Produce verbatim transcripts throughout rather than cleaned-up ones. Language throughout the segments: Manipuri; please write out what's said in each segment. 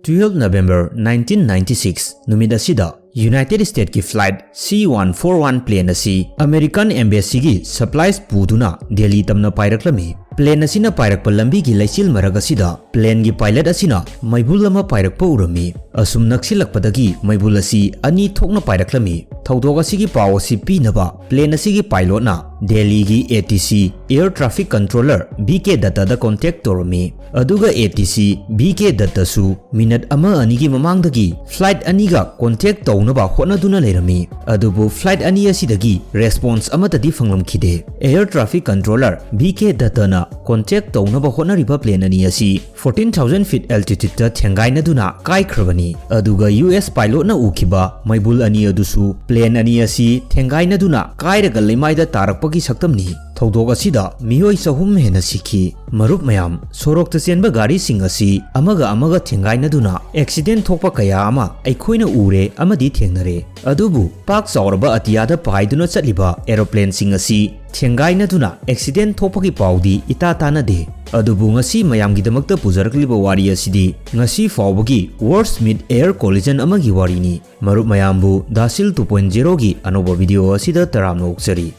Twelve November nineteen ninety six ꯅꯨꯃꯤꯠ ꯑꯁꯤꯗ United States ꯀꯤ flight C one four one plane ꯑꯁꯤ American Embassy ꯒꯤ supplies ꯄꯨꯗꯨꯅ ꯗꯦꯜꯂꯤ ꯇꯝꯅ ꯄꯥꯏꯔꯛꯂꯝꯃꯤ꯫ Plane ꯑꯁꯤꯅ ꯄꯥꯏꯔꯛꯄ ꯂꯝꯕꯤꯒꯤ ꯂꯩꯆꯤꯜ ꯃꯔꯛ ꯑꯁꯤꯗ plane ꯒꯤ pilot ꯑꯁꯤꯅ ꯃꯩꯕꯨꯜ ꯑꯃ ꯄꯥꯏꯔꯛꯄ ꯎꯔꯝꯃꯤ꯫ ꯑꯁꯨꯝ ꯅꯛꯁꯤꯜꯂꯛꯄꯗꯒꯤ ꯃꯩꯕꯨꯜ ꯑꯁꯤ ꯑꯅꯤ ꯊꯣꯛꯅ ꯄꯥꯏꯔꯛꯂꯝꯃꯤ꯫ ꯊꯧꯗꯣꯛ ꯑꯁꯤꯒꯤ ꯄꯥꯎ ꯑꯁꯤ ꯄꯤꯅꯕ plane ꯑꯁꯤꯒꯤ pilot ꯅ ꯗꯦꯜꯂꯤꯒꯤ A T C Air Traffic Controller B K Dutta the contact ꯇꯧꯔꯝꯃꯤ꯫ ꯑꯗꯨꯒ A T C B K Dutta ꯁꯨ minute ꯑꯃ ꯑꯅꯤꯒꯤ ꯃꯃꯥꯡꯗꯒꯤ flight ꯑꯅꯤꯒ contact ꯇꯧꯅꯕ ꯍꯣꯠꯅꯗꯨꯅ ꯂꯩꯔꯝꯃꯤ꯫ ꯑꯗꯨꯕꯨ flight ꯑꯅꯤ ꯑꯁꯤꯗꯒꯤ response ꯑꯃꯠꯇꯗꯤ ꯐꯪꯂꯝꯈꯤꯗꯦ꯫ Air Traffic Controller B K Dutta ꯅ contact ꯇꯧꯅꯕ ꯍꯣꯠꯅꯔꯤꯕ plane ꯑꯅꯤ ꯑꯁꯤ fourteen thousand feet altitude ꯇ ꯊꯦꯡꯒꯥꯏꯅꯗꯨꯅ ꯀꯥꯏꯈ꯭ꯔꯕꯅꯤ꯫ ꯑꯗꯨꯒ U S pilot ꯅ ꯎꯈꯤꯕ ꯃꯩꯕꯨꯜ ꯑꯅꯤ ꯑꯗꯨꯁꯨ plane ꯑꯅꯤ ꯑꯁꯤ ꯊꯦꯡꯒꯥꯏꯅꯗꯨꯅ ꯀꯥꯏꯔꯒ ꯂꯩꯃꯥꯏꯗ ꯇꯥꯔꯛꯄꯒꯤ ꯁꯛꯇꯝꯅꯤ꯫ ꯊꯧꯗꯣꯛ ꯑꯁꯤꯗ ꯃꯤꯑꯣꯏ ꯆꯍꯨꯝ ꯍꯦꯟꯅ ꯁꯤꯈꯤ꯫ ꯃꯔꯨꯞ ꯃꯌꯥꯝ, ꯁꯣꯔꯣꯛꯇ ꯆꯦꯟꯕ ꯒꯥꯔꯤꯁꯤꯡ ꯑꯁꯤ ꯑꯃꯒ ꯑꯃꯒ ꯊꯦꯡꯒꯥꯏꯅꯗꯨꯅ accident ꯊꯣꯛꯄ ꯀꯌꯥ ꯑꯃ ꯑꯩꯈꯣꯏꯅ ꯎꯔꯦ ꯑꯃꯗꯤ ꯊꯦꯡꯅꯔꯦ꯫ ꯑꯗꯨꯕꯨ ꯄꯥꯛ ꯆꯥꯎꯔꯕ ꯑꯇꯤꯌꯥꯗ ꯄꯥꯏꯗꯨꯅ ꯆꯠꯂꯤꯕ aeroplane ꯁꯤꯡ ꯑꯁꯤ ꯊꯦꯡꯒꯥꯏꯅꯗꯨꯅ accident ꯊꯣꯛꯄꯒꯤ ꯄꯥꯎꯗꯤ ꯏꯇꯥ ꯇꯥꯅꯗꯦ꯫ ꯑꯗꯨꯕꯨ ꯉꯁꯤ ꯃꯌꯥꯝꯒꯤꯗꯃꯛꯇ ꯄꯨꯖꯔꯛꯂꯤꯕ ꯋꯥꯔꯤ ꯑꯁꯤꯗꯤ ꯉꯁꯤ ꯐꯥꯎꯕꯒꯤ worst mid air collision ꯑꯃꯒꯤ ꯋꯥꯔꯤꯅꯤ꯫ ꯃꯔꯨꯞ ꯃꯌꯥꯝꯕꯨ ꯗꯥꯁꯤꯜ two point zero ꯒꯤ ꯑꯅꯧꯕ video ꯑꯁꯤꯗ ꯇꯔꯥꯝꯅ ꯑꯣꯛꯆꯔꯤ꯫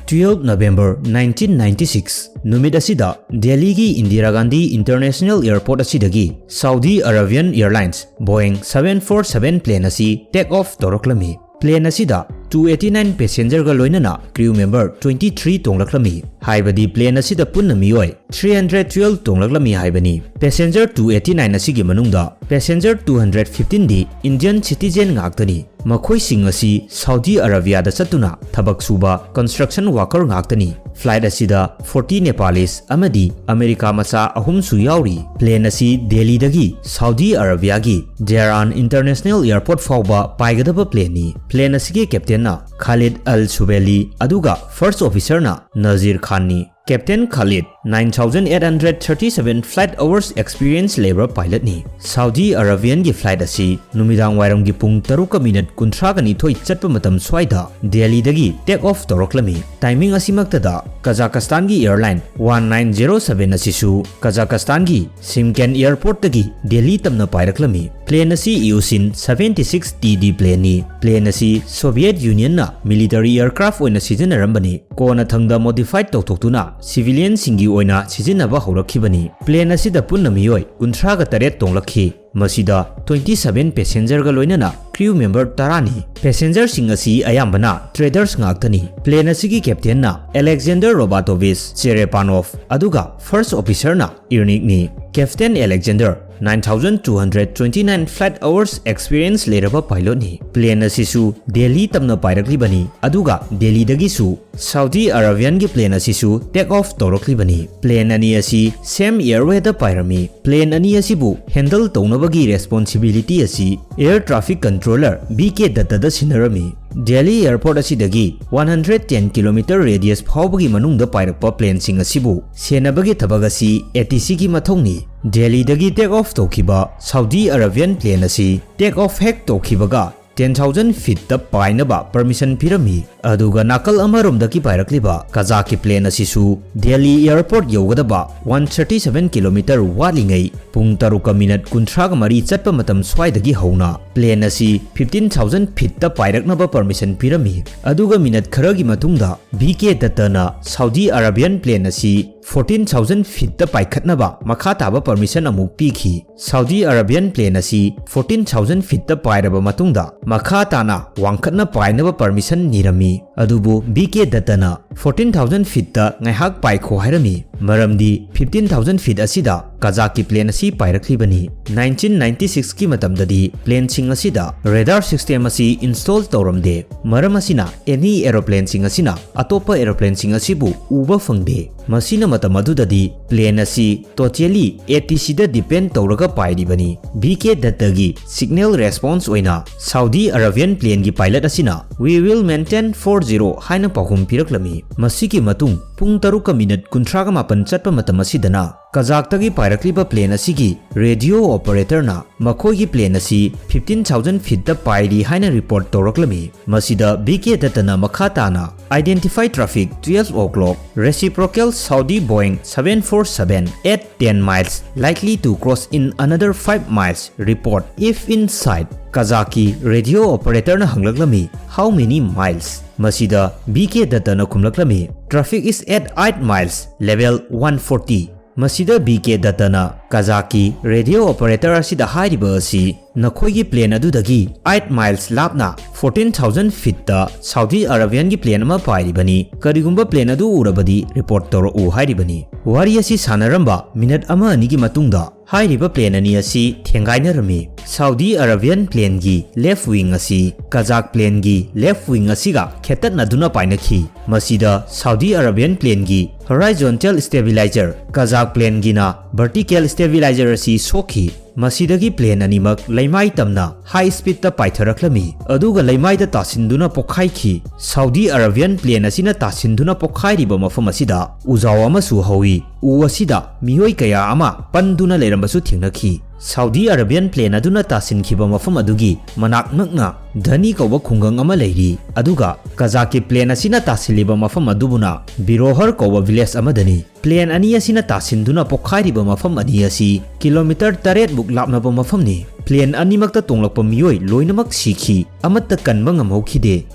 Twelve November nineteen ninety six ꯅꯨꯃꯤꯠ ꯑꯁꯤꯗ ꯗꯦꯜꯂꯤꯒꯤ ꯏꯟꯗꯤꯔꯥ ꯒꯥꯟꯙꯤ International Airport ꯑꯁꯤꯗꯒꯤ Saudi Arabian Airlines Boeing seven four seven plane ꯑꯁꯤ take off ꯇꯧꯔꯛꯂꯝꯃꯤ꯫ Plane ꯑꯁꯤꯗ two eighty nine passenger ꯒ ꯂꯣꯏꯅꯅ crew member twenty three ꯇꯣꯡꯂꯛꯂꯝꯃꯤ꯫ ꯍꯥꯏꯕꯗꯤ plane ꯑꯁꯤꯗ ꯄꯨꯟꯅ ꯃꯤꯑꯣꯏ three hundred twelve ꯇꯣꯡꯂꯛꯂꯝꯃꯤ ꯍꯥꯏꯕꯅꯤ꯫ Passenger two eighty nine ꯑꯁꯤꯒꯤ ꯃꯅꯨꯡꯗ passenger two hundred fifteen ꯗꯤ Indian citizen ꯉꯥꯛꯇꯅꯤ꯫ ꯃꯈꯣꯏꯁꯤꯡ ꯑꯁꯤ ꯁꯥꯎꯗꯤ ꯑꯔꯥꯕꯤꯌꯥꯗ ꯆꯠꯇꯨꯅ ꯊꯕꯛ ꯁꯨꯕ construction worker ꯉꯥꯛꯇꯅꯤ꯫ Flight ꯑꯁꯤꯗ forty Nepalese ꯑꯃꯗꯤ ꯑꯃꯦꯔꯤꯀꯥ ꯃꯆꯥ ꯑꯍꯨꯝꯁꯨ ꯌꯥꯎꯔꯤ꯫ Plane ꯑꯁꯤ ꯗꯦꯜꯂꯤꯗꯒꯤ ꯁꯥꯎꯗꯤ ꯑꯔꯥꯕꯤꯌꯥꯒꯤ ꯗꯦꯔꯥꯟ International Airport ꯐꯥꯎꯕ ꯄꯥꯏꯒꯗꯕ plane ꯅꯤ꯫ Plane ꯑꯁꯤꯒꯤ captain ꯅ ꯈꯥꯂꯤꯗ ꯑꯜ ꯁꯨꯕꯦꯂꯤ, ꯑꯗꯨꯒ first officer ꯅ Nazir ꯈꯥꯟꯅꯤ꯫ Captain Khalid, nine thousand eight hundred thirty seven flight hours experience ꯂꯩꯕ pilot ꯅꯤ꯫ Saudi Arabian ꯒꯤ flight ꯑꯁꯤ ꯅꯨꯃꯤꯗꯥꯡ ꯋꯥꯏꯔꯝꯒꯤ ꯄꯨꯡ ꯇꯔꯨꯛꯀ ꯃꯤꯅꯠ ꯀꯨꯟꯊ꯭ꯔꯥꯒ ꯅꯤꯊꯣꯏ ꯆꯠꯄ ꯃꯇꯝ ꯁ꯭ꯋꯥꯏꯗ ꯗꯦꯜꯂꯤꯗꯒꯤ take off ꯇꯧꯔꯛꯂꯝꯃꯤ꯫ Timing ꯑꯁꯤꯃꯛꯇꯗ Kazakhstan ꯒꯤ airline one nine zero seven ꯑꯁꯤꯁꯨ Kazakhstan ꯒꯤ Shymkent Airport ꯇꯒꯤ ꯗꯦꯜꯂꯤ ꯇꯝꯅ ꯄꯥꯏꯔꯛꯂꯝꯃꯤ꯫ Plane ꯑꯁꯤ Ilyushin seventy six T D plane ꯅꯤ꯫ Plane ꯑꯁꯤ Soviet Union ꯅ military aircraft ꯑꯣꯏꯅ ꯁꯤꯖꯤꯟꯅꯔꯝꯕꯅꯤ꯫ ꯀꯣꯟꯅꯊꯪꯗ modified ꯇꯧꯊꯣꯛꯇꯨꯅ civilian ꯁꯤꯡꯒꯤ ꯑꯣꯏꯅ ꯁꯤꯖꯤꯟꯅꯕ ꯍꯧꯔꯛꯈꯤꯕꯅꯤ꯫ Plane ꯑꯁꯤꯗ ꯄꯨꯟꯅ ꯃꯤꯑꯣꯏ ꯀꯨꯟꯊ꯭ꯔꯥꯒ ꯇꯔꯦꯠ ꯇꯣꯡꯂꯛꯈꯤ꯫ ꯃꯁꯤꯗ twenty seven passenger ꯒ ꯂꯣꯏꯅꯅ crew member ꯇꯔꯥꯅꯤ꯫ Passenger ꯁꯤꯡ ꯑꯁꯤ ꯑꯌꯥꯝꯕꯅ traders ꯉꯥꯛꯇꯅꯤ꯫ Plane ꯑꯁꯤꯒꯤ captain ꯅ Alexander Robertovich Cherepanov, ꯑꯗꯨꯒ first officer ꯅ Irnik ꯅꯤ꯫ Captain Alexander, nine thousand two hundred twenty nine flight hours experience ꯂꯩꯔꯕ pilot ꯅꯤ꯫ Plane ꯑꯁꯤꯁꯨ ꯗꯦꯜꯂꯤ ꯇꯝꯅ ꯄꯥꯏꯔꯛꯂꯤꯕꯅꯤ, ꯑꯗꯨꯒ ꯗꯦꯜꯂꯤꯗꯒꯤꯁꯨ Saudi Arabian ꯒꯤ plane ꯑꯁꯤꯁꯨ take off ꯇꯧꯔꯛꯂꯤꯕꯅꯤ꯫ Plane ꯑꯅꯤ ꯑꯁꯤ same airway ꯗ ꯄꯥꯏꯔꯝꯃꯤ꯫ Plane ꯑꯅꯤ ꯑꯁꯤꯕꯨ handle ꯇꯧꯅꯕꯒꯤ responsibility ꯑꯁꯤ air traffic controller B K Dutta ꯗ ꯁꯤꯟꯅꯔꯝꯃꯤ꯫ Delhi airport ꯑꯁꯤꯗꯒꯤ one hundred ten kilometer radius ꯐꯥꯎꯕꯒꯤ ꯃꯅꯨꯡꯗ ꯄꯥꯏꯔꯛꯄ plane ꯁꯤꯡ ꯑꯁꯤꯕꯨ ꯁꯦꯟꯅꯕꯒꯤ ꯊꯕꯛ ꯑꯁꯤ A T C ꯒꯤ ꯃꯊꯧꯅꯤ꯫ ꯗꯦꯜꯂꯤꯗꯒꯤ take off ꯇꯧꯈꯤꯕ Saudi Arabian plane ꯑꯁꯤ take off ꯍꯦꯛ ꯇꯧꯈꯤꯕꯒ ten thousand feet ꯇ ꯄꯥꯏꯅꯕ permission ꯄꯤꯔꯝꯃꯤ꯫ ꯑꯗꯨꯒ ꯅꯥꯀꯜ ꯑꯃꯔꯣꯝꯗꯒꯤ ꯄꯥꯏꯔꯛꯂꯤꯕ ꯀꯖꯥꯛꯀꯤ plane ꯑꯁꯤꯁꯨ ꯗꯦꯜꯂꯤ airport ꯌꯧꯒꯗꯕ one thirty seven kilometer ꯋꯥꯠꯂꯤꯉꯩ ꯄꯨꯡ ꯇꯔꯨꯛꯀ ꯃꯤꯅꯠ ꯀꯨꯟꯊ꯭ꯔꯥꯒ ꯃꯔꯤ ꯆꯠꯄ ꯃꯇꯝ ꯁ꯭ꯋꯥꯏꯗꯒꯤ ꯍꯧꯅ plane ꯑꯁꯤ fifteen thousand feet ꯇ ꯄꯥꯏꯔꯛꯅꯕ permission ꯄꯤꯔꯝꯃꯤ꯫ ꯑꯗꯨꯒ ꯃꯤꯅꯠ ꯈꯔꯒꯤ ꯃꯇꯨꯡꯗ B K Dutta ꯅ Saudi Arabian plane ꯑꯁꯤ fourteen thousand feet ꯇ ꯄꯥꯏꯈꯠꯅꯕ ꯃꯈꯥ ꯇꯥꯕ permission ꯑꯃꯨꯛ ꯄꯤꯈꯤ꯫ Saudi Arabian plane ꯑꯁꯤ fourteen thousand feet ꯇ ꯄꯥꯏꯔꯕ ꯃꯇꯨꯡꯗ ꯃꯈꯥ ꯇꯥꯅ ꯋꯥꯡꯈꯠꯅ ꯄꯥꯏꯅꯕ permission ꯅꯤꯔꯝꯃꯤ꯫ ꯑꯗꯨꯕꯨ B K Dutta ꯅ fourteen thousand feet ꯇ ꯉꯥꯏꯍꯥꯛ ꯄꯥꯏꯈꯣ ꯍꯥꯏꯔꯝꯃꯤ, ꯃꯔꯝꯗꯤ fifteen thousand feet ꯑꯁꯤꯗ ꯀꯖꯥꯛꯀꯤ plane ꯑꯁꯤ ꯄꯥꯏꯔꯛꯂꯤꯕꯅꯤ꯫ Nineteen ninety six ꯀꯤ ꯃꯇꯝꯗꯗꯤ plane ꯁꯤꯡ ꯑꯁꯤꯗ radar system ꯑꯁꯤ install ꯇꯧꯔꯝꯗꯦ꯫ ꯃꯔꯝ ꯑꯁꯤꯅ any aeroplane ꯁꯤꯡ ꯑꯁꯤꯅ ꯑꯇꯣꯞꯄ aeroplane ꯁꯤꯡ ꯑꯁꯤꯕꯨ ꯎꯕ ꯐꯪꯗꯦ꯫ ꯃꯁꯤꯅ ꯃꯇꯝ ꯑꯗꯨꯗꯗꯤ plane ꯑꯁꯤ totally A T C the depend ꯇꯧꯔꯒ ꯄꯥꯏꯔꯤꯕꯅꯤ꯫ B K Dutta ꯒꯤ signal response ꯑꯣꯏꯅ Saudi Arabian plane ꯒꯤ pilot ꯑꯁꯤꯅ "We will maintain four zero ꯍꯥꯏꯅ ꯄꯥꯎꯈꯨꯝ ꯄꯤꯔꯛꯂꯝꯃꯤ꯫ ꯃꯁꯤꯒꯤ ꯃꯇꯨꯡ ꯄꯨꯡ ꯇꯔꯨꯛꯀ ꯃꯤꯅꯠ ꯀꯨꯟꯊ꯭ꯔꯥꯒ ꯃꯥꯄꯟ ꯆꯠꯄ ꯃꯇꯝ ꯑꯁꯤꯗꯅ ꯀꯖꯥꯛꯇꯒꯤ ꯄꯥꯏꯔꯛꯂꯤꯕ plane ꯑꯁꯤꯒꯤ radio operatorꯅ ꯃꯈꯣꯏꯒꯤ plane ꯑꯁꯤ fifteen thousand feetꯇ ꯄꯥꯏꯔꯤ ꯍꯥꯏꯅ report ꯇꯧꯔꯛꯂꯝꯃꯤ꯫ ꯃꯁꯤꯗ ꯕꯤ ꯀꯦ ꯗꯠꯇꯅ ꯃꯈꯥ ꯇꯥꯅ identify traffic twelve o'clock, reciprocal Saudi Boeing seven four seven at ten miles, likely to cross in another five miles, report if in sight꯫ ꯀꯖꯥꯛꯀꯤ radio operatorꯅ ꯍꯪꯂꯛꯂꯝꯃꯤ, "How many miles?" ꯃꯁꯤꯗ ꯕꯤ ꯀꯦ ꯗꯠꯇꯅ ꯈꯨꯝꯂꯛꯂꯝꯃꯤ, "Traffic is at eight miles, level one forty꯫" ꯃꯁꯤꯗ ꯕꯤ ꯀꯦ ꯗꯠꯇꯅ ꯀꯖꯥꯛꯀꯤ radio operator ꯑꯁꯤꯗ ꯍꯥꯏꯔꯤꯕ ꯑꯁꯤ, "ꯅꯈꯣꯏꯒꯤ plane ꯑꯗꯨꯗꯒꯤ eight miles ꯂꯥꯞꯅ fourteen thousand feetꯇ Saudi Arabianꯒꯤ plane ꯑꯃ ꯄꯥꯏꯔꯤꯕꯅꯤ꯫ ꯀꯔꯤꯒꯨꯝꯕ plane ꯑꯗꯨ ꯎꯔꯕꯗꯤ report ꯇꯧꯔꯛꯎ" ꯍꯥꯏꯔꯤꯕꯅꯤ꯫ ꯋꯥꯔꯤ ꯑꯁꯤ ꯁꯥꯟꯅꯔꯝꯕ ꯃꯤꯅꯠ ꯑꯃ ꯑꯅꯤꯒꯤ ꯃꯇꯨꯡꯗ ꯍꯥꯏꯔꯤꯕ plane ꯑꯅꯤ ꯑꯁꯤ ꯊꯦꯡꯒꯥꯏꯅꯔꯝꯃꯤ꯫ Saudi Arabian planeꯒꯤ left wing ꯑꯁꯤ ꯀꯖꯥꯛ planeꯒꯤ left wing ꯑꯁꯤꯒ ꯈꯦꯠꯇꯠꯅꯗꯨꯅ ꯄꯥꯏꯅꯈꯤ꯫ ꯃꯁꯤꯗ Saudi Arabian planeꯒꯤ horizontal stabilizer, ꯀꯖꯥꯛ planeꯒꯤꯅ vertical stabilizer ꯑꯁꯤ ꯁꯣꯛꯈꯤ꯫ ꯃꯁꯤꯗꯒꯤ plane ꯑꯅꯤꯃꯛ ꯂꯩꯃꯥꯏ ꯇꯝꯅ high speedꯇ ꯄꯥꯏꯊꯔꯛꯂꯝꯃꯤ, ꯑꯗꯨꯒ ꯂꯩꯃꯥꯏꯗ ꯇꯥꯁꯤꯟꯗꯨꯅ ꯄꯣꯛꯈꯥꯏꯈꯤ꯫ Saudi Arabian plane ꯑꯁꯤꯅ ꯇꯥꯁꯤꯟꯗꯨꯅ ꯄꯣꯛꯈꯥꯏꯔꯤꯕ ꯃꯐꯝ ꯑꯁꯤꯗ ꯎꯖꯥꯎ ꯑꯃꯁꯨ ꯍꯧꯏ꯫ ꯎ ꯑꯁꯤꯗ ꯃꯤꯑꯣꯏ ꯀꯌꯥ ꯑꯃ ꯄꯟꯗꯨꯅ ꯂꯩꯔꯝꯕꯁꯨ ꯊꯦꯡꯅꯈꯤ꯫ Saudi Arabian plane ꯑꯗꯨꯅ ꯇꯥꯁꯤꯟꯈꯤꯕ ꯃꯐꯝ ꯑꯗꯨꯒꯤ ꯃꯅꯥꯛ ꯅꯛꯅ ꯙꯅꯤ ꯀꯧꯕ ꯈꯨꯡꯒꯪ ꯑꯃ ꯂꯩꯔꯤ, ꯑꯗꯨꯒ ꯀꯖꯥꯛꯀꯤ plane ꯑꯁꯤꯅ ꯇꯥꯁꯤꯜꯂꯤꯕ ꯃꯐꯝ ꯑꯗꯨꯕꯨꯅ ꯕꯤꯔꯣꯍꯔ ꯀꯧꯕ village ꯑꯃꯗꯅꯤ꯫ Plane ꯑꯅꯤ ꯑꯁꯤꯅ ꯇꯥꯁꯤꯟꯗꯨꯅ ꯄꯣꯛꯈꯥꯏꯔꯤꯕ ꯃꯐꯝ ꯑꯅꯤ ꯑꯁꯤ kilometre ꯇꯔꯦꯠ ꯃꯨꯛ ꯂꯥꯞꯅꯕ ꯃꯐꯝꯅꯤ꯫ Plane ꯑꯅꯤꯃꯛꯇ ꯇꯣꯡꯂꯛꯄ ꯃꯤꯑꯣꯏ ꯂꯣꯏꯅꯃꯛ ꯁꯤꯈꯤ, ꯑꯃꯠꯇ ꯀꯟꯕ ꯉꯝꯍꯧꯈꯤꯗꯦ,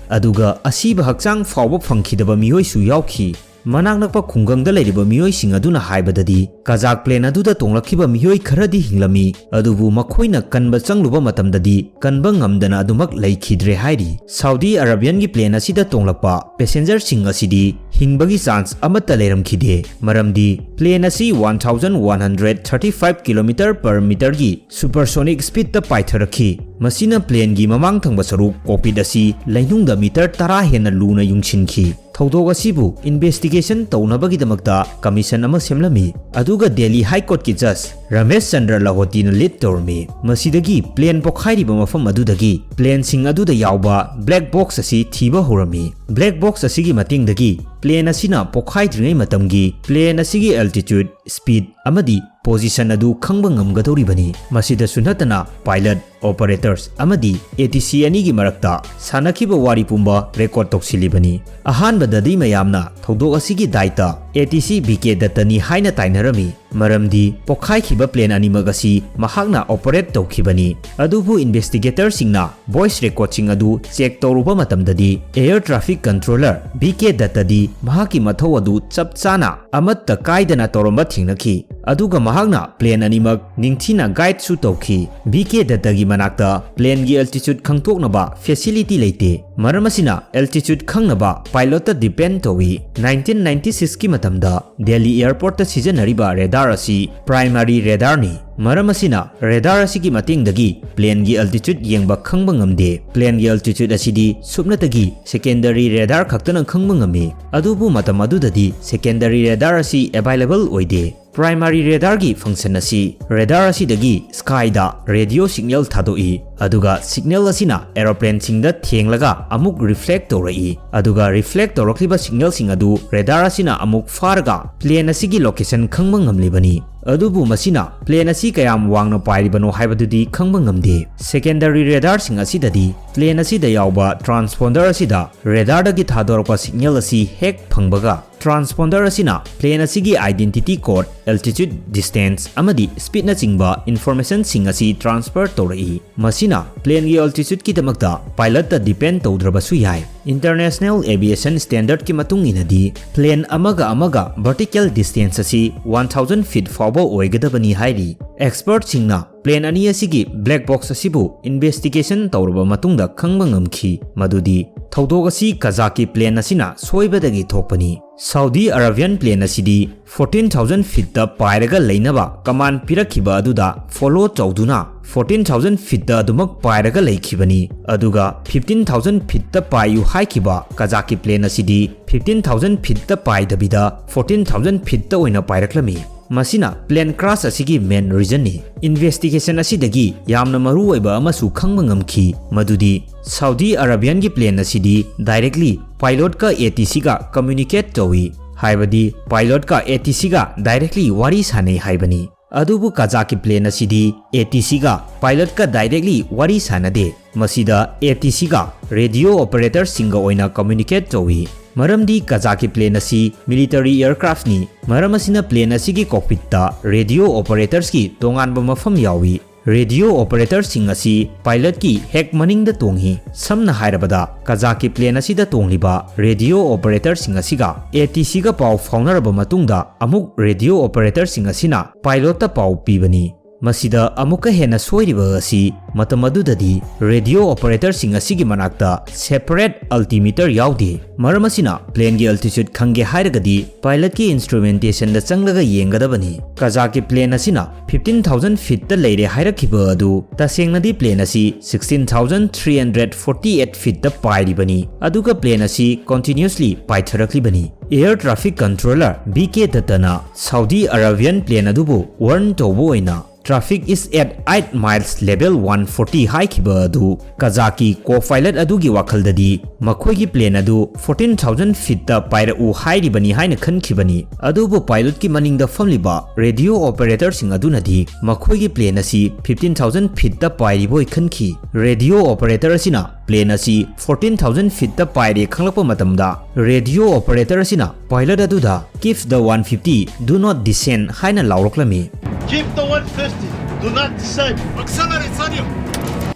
ꯑꯗꯨꯒ ꯑꯁꯤꯕ ꯍꯛꯆꯥꯡ ꯐꯥꯎꯕ ꯐꯪꯈꯤꯗꯕ ꯃꯤꯑꯣꯏꯁꯨ ꯌꯥꯎꯈꯤ꯫ ꯃꯅꯥꯛ ꯅꯛꯄ ꯈꯨꯡꯒꯪꯗ ꯂꯩꯔꯤꯕ ꯃꯤꯑꯣꯏꯁꯤꯡ ꯑꯗꯨꯅ ꯍꯥꯏꯕꯗꯗꯤ, ꯀꯖꯥꯛ plane ꯑꯗꯨꯗ ꯇꯣꯡꯂꯛꯈꯤꯕ ꯃꯤꯑꯣꯏ ꯈꯔꯗꯤ ꯍꯤꯡꯂꯝꯃꯤ, ꯑꯗꯨꯕꯨ ꯃꯈꯣꯏꯅ ꯀꯟꯕ ꯆꯪꯂꯨꯕ ꯃꯇꯝꯗꯗꯤ ꯀꯟꯕ ꯉꯝꯗꯅ ꯑꯗꯨꯃꯛ ꯂꯩꯈꯤꯗ꯭ꯔꯦ ꯍꯥꯏꯔꯤ꯫ Saudi Arabianꯒꯤ plane ꯑꯁꯤꯗ ꯇꯣꯡꯂꯛꯄ passengerꯁꯤꯡ ꯑꯁꯤꯗꯤ ꯍꯤꯡꯕꯒꯤ chance ꯑꯃꯠꯇ ꯂꯩꯔꯝꯈꯤꯗꯦ, ꯃꯔꯝꯗꯤ plane ꯑꯁꯤ one thousand one hundred thirty five kilometre per meterꯒꯤ supersonic speedꯇ ꯄꯥꯏꯊꯔꯛꯈꯤ꯫ ꯃꯁꯤꯅ planeꯒꯤ ꯃꯃꯥꯡ ꯊꯪꯕ ꯁꯔꯨꯛ, cockpit ꯑꯁꯤ ꯂꯩꯅꯨꯡꯗ metre ꯇꯔꯥ ꯍꯦꯟꯅ ꯂꯨꯅ ꯌꯨꯡꯁꯤꯟꯈꯤ꯫ ꯊꯧꯗꯣꯛ ꯑꯁꯤꯕꯨ ꯏꯟꯚꯦꯁꯇꯤꯒꯦꯁꯟ ꯇꯧꯅꯕꯒꯤꯗꯃꯛꯇ ꯀꯃꯤꯁꯟ ꯑꯃ ꯁꯦꯝꯂꯝꯃꯤ, ꯑꯗꯨꯒ ꯗꯦꯜꯂꯤ ꯍꯥꯏ ꯀꯣꯔꯠꯀꯤ ꯖꯖ ꯔꯃꯦꯁ ꯆꯟꯗ꯭ꯔ ꯂꯍꯣꯇꯤꯅ ꯂꯤꯗ ꯇꯧꯔꯝꯃꯤ꯫ ꯃꯁꯤꯗꯒꯤ ꯄ꯭ꯂꯦꯟ ꯄꯣꯈꯥꯏꯔꯤꯕ ꯃꯐꯝ ꯑꯗꯨꯗꯒꯤ ꯄ꯭ꯂꯦꯟꯁꯤꯡ ꯑꯗꯨꯗ ꯌꯥꯎꯕ ꯕ꯭ꯂꯦꯛ ꯕꯣꯛꯁ ꯑꯁꯤ ꯊꯤꯕ ꯍꯧꯔꯝꯃꯤ꯫ ꯕ꯭ꯂꯦꯛ ꯕꯣꯛꯁ ꯑꯁꯤꯒꯤ ꯃꯇꯦꯡꯗꯒꯤ ꯄ꯭ꯂꯦꯟ ꯑꯁꯤꯅ ꯄꯣꯈꯥꯏꯗ꯭ꯔꯤꯉꯩ ꯃꯇꯝꯒꯤ ꯄ꯭ꯂꯦꯟ ꯑꯁꯤꯒꯤ ꯑꯦꯜꯇꯤꯆꯨꯠ, ꯁ꯭ꯄꯤꯗ ꯑꯃꯗꯤ ꯄꯣꯖꯤꯁꯟ ꯑꯗꯨ ꯈꯪꯕ ꯉꯝꯒꯗꯧꯔꯤꯕꯅꯤ꯫ ꯃꯁꯤꯗꯁꯨ ꯅꯠꯇꯅ ꯄꯥꯏꯂꯠ, ꯑꯣꯄꯔꯦꯇꯔꯁ ꯑꯃꯗꯤ ꯑꯦ ꯇꯤ ꯁꯤ ꯑꯅꯤꯒꯤ ꯃꯔꯛꯇ ꯁꯥꯟꯅꯈꯤꯕ ꯋꯥꯔꯤ ꯄꯨꯝꯕ ꯔꯦꯀꯣꯔꯗ ꯇꯧꯁꯤꯜꯂꯤꯕꯅꯤ꯫ ꯑꯍꯥꯟꯕꯗꯗꯤ ꯃꯌꯥꯝꯅ ꯊꯧꯗꯣꯛ ꯑꯁꯤꯒꯤ ꯗꯥꯏꯇ ꯑꯦ ꯇꯤ ꯁꯤ ꯕꯤ ꯀꯦ ꯗꯠꯇꯅꯤ ꯍꯥꯏꯅ ꯇꯥꯏꯅꯔꯝꯃꯤ, ꯃꯔꯝꯗꯤ ꯄꯣꯈꯥꯏꯈꯤꯕ ꯄ꯭ꯂꯦꯟ ꯑꯅꯤꯃꯛ ꯑꯁꯤ ꯃꯍꯥꯛꯅ ꯑꯣꯄꯔꯦꯠ ꯇꯧꯈꯤꯕꯅꯤ꯫ ꯑꯗꯨꯕꯨ ꯏꯟꯚꯦꯁꯇꯤꯒꯦꯇꯔꯁꯤꯡꯅ ꯚꯣꯏꯁ ꯔꯦꯀꯣꯔꯗꯁꯤꯡ ꯑꯗꯨ ꯆꯦꯛ ꯇꯧꯔꯨꯕ ꯃꯇꯝꯗꯗꯤ, ꯑꯦꯌꯔ ꯇ꯭ꯔꯥꯐꯤꯛ ꯀꯟꯇ꯭ꯔꯣꯂꯔ ꯕꯤ ꯀꯦ ꯗꯠꯇꯗꯤ ꯃꯍꯥꯛꯀꯤ ꯃꯊꯧ ꯑꯗꯨ ꯆꯞ ꯆꯥꯅ ꯑꯃꯠꯇ ꯀꯥꯏꯗꯅ ꯇꯧꯔꯝꯕ ꯊꯦꯡꯅꯈꯤ꯫ ꯑꯗꯨꯒ ꯃꯍꯥꯛꯅ ꯄ꯭ꯂꯦꯟ ꯑꯅꯤꯃꯛ ꯅꯤꯡꯊꯤꯅ ꯒꯥꯏꯗꯁꯨ ꯇꯧꯈꯤ꯫ ꯕꯤ ꯀꯦ ꯗꯠꯇꯒꯤ ꯃꯅꯥꯛꯇ ꯄ꯭ꯂꯦꯟꯒꯤ ꯑꯦꯜꯇꯤꯆꯨꯠ ꯈꯪꯗꯣꯛꯅꯕ ꯐꯦꯁꯤꯂꯤꯇꯤ ꯂꯩꯇꯦ꯫ ꯃꯔꯝ ꯑꯁꯤꯅ, ꯑꯦꯜꯇꯤꯆꯨꯠ ꯈꯪꯅꯕ ꯄꯥꯏꯂꯣꯠꯇ ꯗꯤꯄꯦꯟ ꯇꯧꯏ꯫ ꯅꯥꯏꯟꯇꯤꯟ ꯅꯥꯏꯟꯇꯤ ꯁꯤꯛꯁꯀꯤ ꯃꯇꯝꯗ ꯗꯦꯜꯂꯤ ꯑꯦꯌꯔꯄꯣꯔꯠꯇ ꯁꯤꯖꯤꯟꯅꯔꯤꯕ ꯔꯦꯗꯥꯔ ꯑꯁꯤ ꯄ꯭ꯔꯥꯏꯃꯥꯔꯤ ꯔꯦꯗꯥꯔꯅꯤ꯫ ꯃꯔꯝ ꯑꯁꯤꯅ, ꯔꯦꯗꯥꯔ ꯑꯁꯤꯒꯤ ꯃꯇꯦꯡꯗꯒꯤ ꯄ꯭ꯂꯦꯟꯒꯤ ꯑꯦꯜꯇꯤꯆꯨꯠ ꯌꯦꯡꯕ ꯈꯪꯕ ꯉꯝꯗꯦ꯫ ꯄ꯭ꯂꯦꯟꯒꯤ ꯑꯦꯜꯇꯤꯆꯨꯠ ꯑꯁꯤꯗꯤ ꯁꯨꯞꯅꯇꯒꯤ ꯁꯦꯀꯦꯟꯗꯔꯤ ꯔꯦꯗꯥꯔ ꯈꯛꯇꯅ ꯈꯪꯕ ꯉꯝꯃꯤ꯫ ꯑꯗꯨꯕꯨ ꯃꯇꯝ ꯑꯗꯨꯗꯗꯤ ꯁꯦꯀꯦꯟꯗꯔꯤ ꯔꯦꯗꯥꯔ ꯑꯁꯤ ꯑꯦꯚꯥꯏꯂꯦꯕꯜ ꯑꯣꯏꯗꯦ꯫ ꯄ꯭ꯔꯥꯏꯃꯥꯔꯤ ꯔꯦꯗꯥꯔꯒꯤ ꯐꯪꯁꯟ ꯑꯁꯤ ꯔꯦꯗꯥꯔ ꯑꯁꯤꯗꯒꯤ ꯁ꯭ꯀꯥꯏꯗ ꯔꯦꯗꯤꯑꯣ ꯁꯤꯒꯅꯦꯜ ꯊꯥꯗꯣꯛꯏ, ꯑꯗꯨꯒ ꯁꯤꯒꯅꯦꯜ ꯑꯁꯤꯅ ꯑꯦꯔꯣꯄ꯭ꯂꯦꯟꯁꯤꯡꯗ ꯊꯦꯡꯂꯒ ꯑꯃꯨꯛ ꯔꯤꯐ꯭ꯂꯦꯛ ꯇꯧꯔꯛꯏ, ꯑꯗꯨꯒ ꯔꯤꯐ꯭ꯂꯦꯛ ꯇꯧꯔꯛꯂꯤꯕ ꯁꯤꯒꯅꯦꯜꯁꯤꯡ ꯑꯗꯨ ꯔꯦꯗꯥꯔ ꯑꯁꯤꯅ ꯑꯃꯨꯛ ꯐꯥꯔꯒ ꯄ꯭ꯂꯦꯟ ꯑꯁꯤꯒꯤ ꯂꯣꯀꯦꯁꯟ ꯈꯪꯕ ꯉꯝꯂꯤꯕꯅꯤ꯫ ꯑꯗꯨꯕꯨ ꯃꯁꯤꯅ ꯄ꯭ꯂꯦꯟ ꯑꯁꯤ ꯀꯌꯥꯝ ꯋꯥꯡꯅ ꯄꯥꯏꯔꯤꯕꯅꯣ ꯍꯥꯏꯕꯗꯨꯗꯤ ꯈꯪꯕ ꯉꯝꯗꯦ꯫ ꯁꯦꯀꯦꯟꯗꯔꯤ ꯔꯦꯗꯥꯔꯁꯤꯡ ꯑꯁꯤꯗꯗꯤ ꯄ꯭ꯂꯦꯟ ꯑꯁꯤꯗ ꯌꯥꯎꯕ ꯇ꯭ꯔꯥꯟꯁꯄꯣꯟꯗꯔ ꯑꯁꯤꯗ ꯔꯦꯗꯥꯔꯗꯒꯤ ꯊꯥꯗꯣꯔꯛꯄ ꯁꯤꯒꯅꯦꯜ ꯑꯁꯤ ꯍꯦꯛ ꯐꯪꯕꯒ, ꯇ꯭ꯔꯥꯟꯁꯄꯣꯟꯗꯔ ꯑꯁꯤꯅ ꯄ꯭ꯂꯦꯟ ꯑꯁꯤꯒꯤ ꯑꯥꯏꯗꯦꯟꯇꯤꯇꯤ ꯀꯣꯗ, ꯑꯦꯜꯇꯤꯆꯨꯠ, ꯗꯤꯁꯇꯦꯟꯁ ꯑꯃꯗꯤ ꯁ꯭ꯄꯤꯗꯅꯆꯤꯡꯕ ꯏꯟꯐꯣꯔꯃꯦꯁꯟꯁꯤꯡ ꯑꯁꯤ ꯇ꯭ꯔꯥꯟꯁꯐꯔ ꯇꯧꯔꯛꯏ꯫ ꯃꯁꯤꯅ ꯄ꯭ꯂꯦꯟꯒꯤ ꯑꯦꯜꯇꯤꯆꯨꯠꯀꯤꯗꯃꯛꯇ ꯄꯥꯏꯂꯠꯇ ꯗꯤꯄꯦꯟ ꯇꯧꯗ꯭ꯔꯕꯁꯨ ꯌꯥꯏ꯫ ꯏꯟꯇꯔꯅꯦꯁꯅꯦꯜ ꯑꯦꯚꯤꯌꯦꯁꯟ ꯁ꯭ꯇꯦꯟꯗꯔꯗꯀꯤ ꯃꯇꯨꯡ ꯏꯟꯅꯗꯤ, ꯄ꯭ꯂꯦꯟ ꯑꯃꯒ ꯑꯃꯒ ꯚꯔꯇꯤꯀꯦꯜ ꯗꯤꯁꯇꯦꯟꯁ ꯑꯁꯤ ꯋꯥꯟ ꯊꯥꯎꯖꯟ ꯐꯤꯠ ꯐꯥꯎꯕ ꯑꯣꯏꯒꯗꯕꯅꯤ ꯍꯥꯏꯔꯤ꯫ ꯑꯦꯛꯁꯄꯔꯠꯁꯤꯡꯅ ꯄ꯭ꯂꯦꯟ ꯑꯅꯤ ꯑꯁꯤꯒꯤ ꯕ꯭ꯂꯦꯛ ꯕꯣꯛꯁ ꯑꯁꯤꯕꯨ ꯏꯟꯚꯦꯁꯇꯤꯒꯦꯁꯟ ꯇꯧꯔꯕ ꯃꯇꯨꯡꯗ ꯈꯪꯕ ꯉꯝꯈꯤ ꯃꯗꯨꯗꯤ ꯊꯧꯗꯣꯛ ꯑꯁꯤ ꯀꯖꯥꯛꯀꯤ ꯄ꯭ꯂꯦꯟ ꯑꯁꯤꯅ ꯁꯣꯏꯕꯗꯒꯤ ꯊꯣꯛꯄꯅꯤ꯫ ꯁꯥꯎꯗꯤ ꯑꯔꯥꯕꯤꯌꯥꯟ ꯄ꯭ꯂꯦꯟ ꯑꯁꯤꯗꯤ ꯐꯣꯔꯇꯤꯟ ꯊꯥꯎꯖꯟ ꯐꯤꯠꯇ ꯄꯥꯏꯔꯒ ꯂꯩꯅꯕ ꯀꯃꯥꯟ ꯄꯤꯔꯛꯈꯤꯕ ꯑꯗꯨꯗ follow ꯇꯧꯗꯨꯅ fourteen thousand feetꯇ ꯑꯗꯨꯃꯛ ꯄꯥꯏꯔꯒ ꯂꯩꯈꯤꯕꯅꯤ꯫ ꯑꯗꯨꯒ fifteen thousand feetꯇ ꯄꯥꯏꯌꯨ ꯍꯥꯏꯈꯤꯕ ꯀꯖꯥꯛꯀꯤ plane ꯑꯁꯤꯗꯤ fifteen thousand feetꯇ ꯄꯥꯏꯗꯕꯤꯗ fourteen thousand feetꯇ ꯑꯣꯏꯅ ꯄꯥꯏꯔꯛꯂꯝꯃꯤ꯫ ꯃꯁꯤꯅ plane crash ꯑꯁꯤꯒꯤ main reasonꯅꯤ꯫ Investigation ꯑꯁꯤꯗꯒꯤ ꯌꯥꯝꯅ ꯃꯔꯨꯑꯣꯏꯕ ꯑꯃꯁꯨ ꯈꯪꯕ ꯉꯝꯈꯤ, ꯃꯗꯨꯗꯤ Saudi Arabianꯒꯤ plane ꯑꯁꯤꯗꯤ directly pilotꯀ ATCꯒ communicate ꯇꯧꯏ, ꯍꯥꯏꯕꯗꯤ pilotꯀ ATCꯒ directly ꯋꯥꯔꯤ ꯁꯥꯅꯩ ꯍꯥꯏꯕꯅꯤ꯫ ꯑꯗꯨꯕꯨ ꯀꯖꯥꯛꯀꯤ plane ꯑꯁꯤꯗꯤ ATCꯒ pilotꯀ directly ꯋꯥꯔꯤ ꯁꯥꯅꯗꯦ꯫ ꯃꯁꯤꯗ ATCꯒ radio operatorꯁꯤꯡꯒ ꯑꯣꯏꯅ communicate ꯇꯧꯏ꯫ ꯃꯔꯝꯗꯤ ꯀꯖꯥꯛꯀꯤ plane ꯑꯁꯤ military aircraftꯅꯤ꯫ ꯃꯔꯝ ꯑꯁꯤꯅ plane ꯑꯁꯤꯒꯤ cockpitꯇ radio operatorꯁꯀꯤ ꯇꯣꯉꯥꯟꯕ ꯃꯐꯝ ꯌꯥꯎꯏ꯫ Radio operatorꯁꯤꯡ ꯑꯁꯤ pilotꯀꯤ ꯍꯦꯛ ꯃꯅꯤꯡꯗ ꯇꯣꯡꯏ꯫ ꯁꯝꯅ ꯍꯥꯏꯔꯕꯗ, ꯀꯖꯥꯛꯀꯤ plane ꯑꯁꯤꯗ ꯇꯣꯡꯂꯤꯕ radio operatorꯁꯤꯡ ꯑꯁꯤꯒ ATCꯒ ꯄꯥꯎ ꯐꯥꯎꯅꯔꯕ ꯃꯇꯨꯡꯗ ꯑꯃꯨꯛ radio operatorꯁꯤꯡ ꯑꯁꯤꯅ pilotꯇ ꯄꯥꯎ ꯄꯤꯕꯅꯤ꯫ ꯃꯁꯤꯗ ꯑꯃꯨꯛꯀ ꯍꯦꯟꯅ ꯁꯣꯏꯔꯤꯕ ꯑꯁꯤ ꯃꯇꯝ ꯑꯗꯨꯗꯗꯤ radio operatorꯁꯤꯡ ꯑꯁꯤꯒꯤ ꯃꯅꯥꯛꯇ separate altimeter ꯌꯥꯎꯗꯦ꯫ ꯃꯔꯝ ꯑꯁꯤꯅ planeꯒꯤ altitude ꯈꯪꯒꯦ ꯍꯥꯏꯔꯒꯗꯤ pilotꯀꯤ instrumentationꯗ ꯆꯪꯂꯒ ꯌꯦꯡꯒꯗꯕꯅꯤ꯫ ꯀꯖꯥꯛꯀꯤ plane ꯑꯁꯤꯅ fifteen thousand feetꯇ ꯂꯩꯔꯦ ꯍꯥꯏꯔꯛꯈꯤꯕ ꯑꯗꯨ ꯇꯁꯦꯡꯅꯗꯤ plane ꯑꯁꯤ sixteen thousand three hundred forty eight feetꯇ ꯄꯥꯏꯔꯤꯕꯅꯤ, ꯑꯗꯨꯒ plane ꯑꯁꯤ continuously ꯄꯥꯏꯊꯔꯛꯂꯤꯕꯅꯤ꯫ Air traffic controller B K Duttꯅ Saudi Arabian plane ꯑꯗꯨꯕꯨ warn ꯇꯧꯕ ꯑꯣꯏꯅ "Traffic is at eight miles, level one forty" ꯍꯥꯏꯈꯤꯕ ꯑꯗꯨ ꯀꯖꯥꯛꯀꯤ co-pilot ꯑꯗꯨꯒꯤ ꯋꯥꯈꯜꯗꯗꯤ ꯃꯈꯣꯏꯒꯤ plane ꯑꯗꯨ fourteen thousand feetꯇ ꯄꯥꯏꯔꯛꯎ ꯍꯥꯏꯔꯤꯕꯅꯤ ꯍꯥꯏꯅ ꯈꯟꯈꯤꯕꯅꯤ꯫ ꯑꯗꯨꯕꯨ pilotꯀꯤ ꯃꯅꯤꯡꯗ ꯐꯝꯂꯤꯕ radio operatorꯁꯤꯡ ꯑꯗꯨꯅꯗꯤ ꯃꯈꯣꯏꯒꯤ plane ꯑꯁꯤ fifteen thousand feetꯇ ꯄꯥꯏꯔꯤꯕꯣꯏ ꯈꯟꯈꯤ꯫ Radio operator ꯑꯁꯤꯅ plane ꯑꯁꯤ fourteen thousand feetꯇ ꯄꯥꯏꯔꯦ ꯈꯪꯂꯛꯄ ꯃꯇꯝꯗ, radio operator ꯑꯁꯤꯅ pilot ꯑꯗꯨꯗ "Keep the one fifty, do not descend" ꯍꯥꯏꯅ ꯂꯥꯎꯔꯛꯂꯝꯃꯤ꯫ "Keep the one fifty, do not descend. Accelerate, Sadio."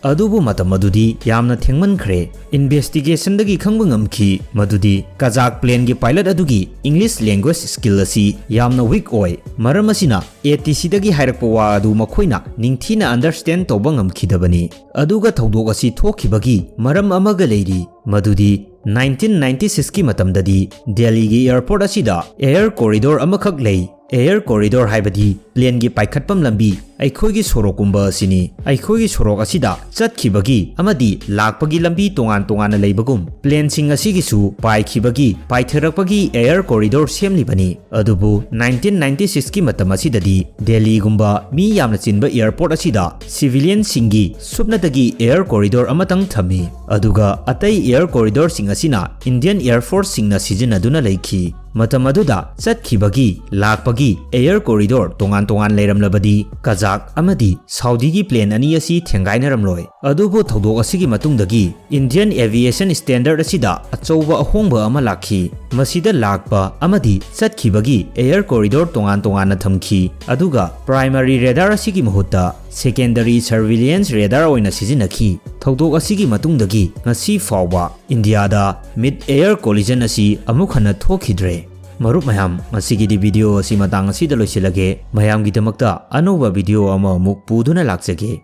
ꯑꯗꯨꯕꯨ ꯃꯇꯝ ꯑꯗꯨꯗꯤ ꯌꯥꯝꯅ ꯊꯦꯡꯃꯟꯈ꯭ꯔꯦ꯫ Investigationꯗꯒꯤ ꯈꯪꯕ ꯉꯝꯈꯤ ꯃꯗꯨꯗꯤ ꯀꯖꯥꯛ planeꯒꯤ pilot ꯑꯗꯨꯒꯤ English language skill ꯑꯁꯤ ꯌꯥꯝꯅ weak ꯑꯣꯏ꯫ ꯃꯔꯝ ꯑꯁꯤꯅ ATCꯗꯒꯤ ꯍꯥꯏꯔꯛꯄ ꯋꯥ ꯑꯗꯨ ꯃꯈꯣꯏꯅ ꯅꯤꯡꯊꯤꯅ understand ꯇꯧꯕ ꯉꯝꯈꯤꯗꯕꯅꯤ꯫ ꯑꯗꯨꯒ ꯊꯧꯗꯣꯛ ꯑꯁꯤ ꯊꯣꯛꯈꯤꯕꯒꯤ ꯃꯔꯝ ꯑꯃꯒ ꯂꯩꯔꯤ, ꯃꯗꯨꯗꯤ nineteen ninety sixꯀꯤ ꯃꯇꯝꯗꯗꯤ ꯗꯦꯜꯂꯤꯒꯤ airport ꯑꯁꯤꯗ air corridor ꯑꯃꯈꯛ ꯂꯩ꯫ Air corridor ꯍꯥꯏꯕꯗꯤ planeꯒꯤ ꯄꯥꯏꯈꯠꯐꯝ ꯂꯝꯕꯤ, ꯑꯩꯈꯣꯏꯒꯤ ꯁꯣꯔꯣꯛꯀꯨꯝꯕ ꯑꯁꯤꯅꯤ꯫ ꯑꯩꯈꯣꯏꯒꯤ ꯁꯣꯔꯣꯛ ꯑꯁꯤꯗ ꯆꯠꯈꯤꯕꯒꯤ ꯑꯃꯗꯤ ꯂꯥꯛꯄꯒꯤ ꯂꯝꯕꯤ ꯇꯣꯉꯥꯟ ꯇꯣꯉꯥꯟꯅ ꯂꯩꯕꯒꯨꯝ, planeꯁꯤꯡ ꯑꯁꯤꯒꯤꯁꯨ ꯄꯥꯏꯈꯤꯕꯒꯤ, ꯄꯥꯏꯊꯔꯛꯄꯒꯤ air corridor ꯁꯦꯝꯂꯤꯕꯅꯤ꯫ ꯑꯗꯨꯕꯨ nineteen ninety sixꯀꯤ ꯃꯇꯝ ꯑꯁꯤꯗꯗꯤ ꯗꯦꯜꯂꯤꯒꯨꯝꯕ ꯃꯤ ꯌꯥꯝꯅ ꯆꯤꯟꯕ airport ꯑꯁꯤꯗ civilianꯁꯤꯡꯒꯤ ꯁꯨꯞꯅꯇꯒꯤ air corridor ꯑꯃꯇꯪ ꯊꯝꯃꯤ꯫ ꯑꯗꯨꯒ ꯑꯇꯩ air corridorꯁꯤꯡ ꯑꯁꯤꯅ Indian Air Forceꯁꯤꯡꯅ ꯁꯤꯖꯤꯟꯅꯗꯨꯅ ꯂꯩꯈꯤ꯫ ꯃꯇꯝ ꯑꯗꯨꯗ ꯆꯠꯈꯤꯕꯒꯤ, ꯂꯥꯛꯄꯒꯤ air corridor ꯇꯣꯉꯥꯟ ꯇꯣꯉꯥꯟ ꯂꯩꯔꯝꯂꯕꯗꯤ ꯀꯖꯥꯛ ꯑꯃꯗꯤ ꯁꯥꯎꯗꯤꯒꯤ plane ꯑꯅꯤ ꯑꯁꯤ ꯊꯦꯡꯒꯥꯏꯅꯔꯝꯂꯣꯏ꯫ ꯑꯗꯨꯕꯨ ꯊꯧꯗꯣꯛ ꯑꯁꯤꯒꯤ ꯃꯇꯨꯡꯗꯒꯤ Indian Aviation Standard ꯑꯁꯤꯗ ꯑꯆꯧꯕ ꯑꯍꯣꯡꯕ ꯑꯃ ꯂꯥꯛꯈꯤ꯫ ꯃꯁꯤꯗ ꯂꯥꯛꯄ ꯑꯃꯗꯤ ꯆꯠꯈꯤꯕꯒꯤ air corridor ꯇꯣꯉꯥꯟ ꯇꯣꯉꯥꯟꯅ ꯊꯝꯈꯤ, ꯑꯗꯨꯒ primary radar ꯑꯁꯤꯒꯤ ꯃꯍꯨꯠꯇ secondary surveillance radar ꯑꯣꯏꯅ ꯁꯤꯖꯤꯟꯅꯈꯤ꯫ ꯊꯧꯗꯣꯛ ꯑꯁꯤꯒꯤ ꯃꯇꯨꯡꯗꯒꯤ ꯉꯁꯤ ꯐꯥꯎꯕ ꯏꯟꯗꯤꯌꯥꯗ mid air collision ꯑꯁꯤ ꯑꯃꯨꯛ ꯍꯟꯅ ꯊꯣꯛꯈꯤꯗ꯭ꯔꯦ꯫ ꯃꯔꯨꯞ ꯃꯌꯥꯝ, ꯉꯁꯤꯒꯤꯗꯤ video ꯑꯁꯤ ꯃꯇꯥꯡ ꯑꯁꯤꯗ ꯂꯣꯏꯁꯤꯜꯂꯒꯦ꯫ ꯃꯌꯥꯝꯒꯤꯗꯃꯛꯇ ꯑꯅꯧꯕ video ꯑꯃꯃꯨꯛ ꯄꯨꯗꯨꯅ ꯂꯥꯛꯆꯒꯦ꯫